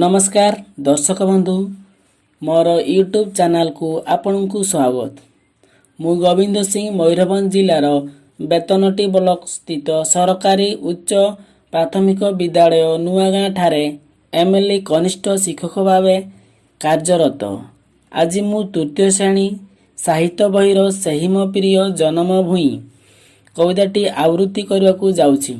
ନମସ୍କାର ଦର୍ଶକ ବନ୍ଧୁ, ମୋର ୟୁଟ୍ୟୁବ୍ ଚ୍ୟାନେଲକୁ ଆପଣଙ୍କୁ ସ୍ୱାଗତ। ମୁଁ ଗୋବିନ୍ଦ ସିଂ, ମୟୂରଭଞ୍ଜ ଜିଲ୍ଲାର ବେତନଟି ବ୍ଲକ ସ୍ଥିତ ସରକାରୀ ଉଚ୍ଚ ପ୍ରାଥମିକ ବିଦ୍ୟାଳୟ ନୂଆଗାଁ ଠାରେ ଏମ୍ଏଲ୍ଇ କନିଷ୍ଠ ଶିକ୍ଷକ ଭାବେ କାର୍ଯ୍ୟରତ। ଆଜି ମୁଁ ତୃତୀୟ ଶ୍ରେଣୀ ସାହିତ୍ୟ ବହିର "ସେହି ମୋ ପ୍ରିୟ ଜନମ ଭୂଇଁ" କବିତାଟି ଆବୃତ୍ତି କରିବାକୁ ଯାଉଛି।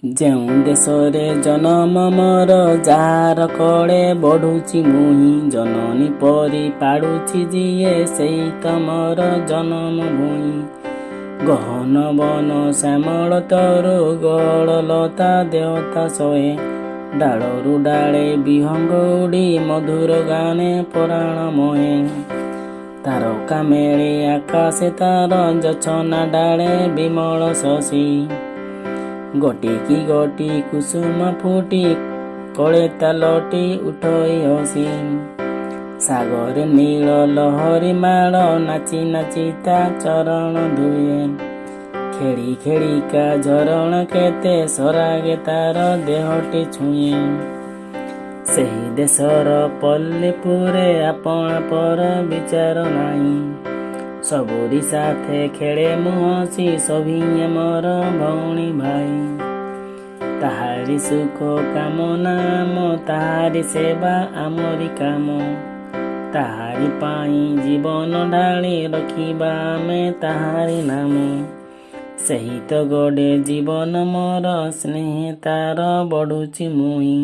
ଯେଉଁ ଦେଶରେ ଜନମ ମୋର, ଯାହାର କୋଳେ ବଢୁଛି ମୁହିଁ, ଜନନୀ ପରି ପାଳୁଛି ଯିଏ, ସେଇ ତ ମୋର ଜନମ ଭୂଇଁ। ଗହନ ବନ ଶ୍ୟାମଳ ତରୁ, ଗହଳ ଲତା ଦେହତା ସହେ, ଡାଳରୁ ଡାଳେ ବିହଙ୍ଗ ଉଡ଼ି ମଧୁର ଗାନେ ପରାଣ ମୋହେ। ତାରକା ମେଳି ଆକାଶେ ତାର ଜୋଛନା ଡାଳେ ବିମଳ ଶଶୀ, ଗୋଟିକି ଗୋଟି କୁସୁମ ଫୁଟି କୋଳେ ତାଲଟି ଉଠଇ ହସି। ସାଗରେ ନୀଳ ଲହରୀ ମାଳ ନାଚି ନାଚି ତା ଚରଣ ଧୁଏ, ଖେଳି ଖେଳିକା ଝରଣା କେତେ ସରାଗେ ତାର ଦେହଟି ଛୁଏଁ। ସେହି ଦେଶର ପଲ୍ଲୀ ପୁରେ ଆପଣା ପର ବିଚାର ନାହିଁ, ସବୁରି ସାଥେ ଖେଳେ ମୁଁ ହସି, ସଭିଏଁ ମୋର ଭଉଣୀ ଭାଇ। ତାହାରି ସୁଖ କାମନା ଆମ, ତାହାରି ସେବା ଆମରି କାମ, ତାହାରି ପାଇଁ ଜୀବନ ଢାଳି ରଖିବା ଆମେ ତାହାରି ନାମ। ସେହି ତ ଗଡ଼େ ଜୀବନ ମୋର, ସ୍ନେହେ ତାର ବଢୁଛି ମୁହିଁ,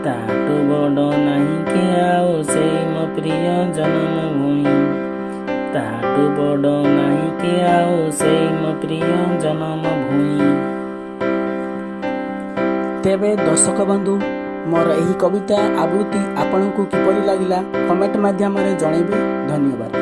ତାଠୁ ବଡ଼ ନାହିଁ କି ଆଉ, ସେଇ ମୋ ପ୍ରିୟ ଜନମ ଭୂଇଁ। ତାଠୁ ବଡ଼ ନାହିଁ କି ଆଉ, ସେଇ ମୋ ପ୍ରିୟ ଜନମ ଭୂଇଁ। ତେବେ ଦର୍ଶକ ବନ୍ଧୁ, ମୋର ଏହି କବିତା ଆବୃତ୍ତି ଆପଣଙ୍କୁ କିପରି ଲାଗିଲା, କମେଣ୍ଟ ମାଧ୍ୟମରେ ଜଣାଇବେ। ଧନ୍ୟବାଦ।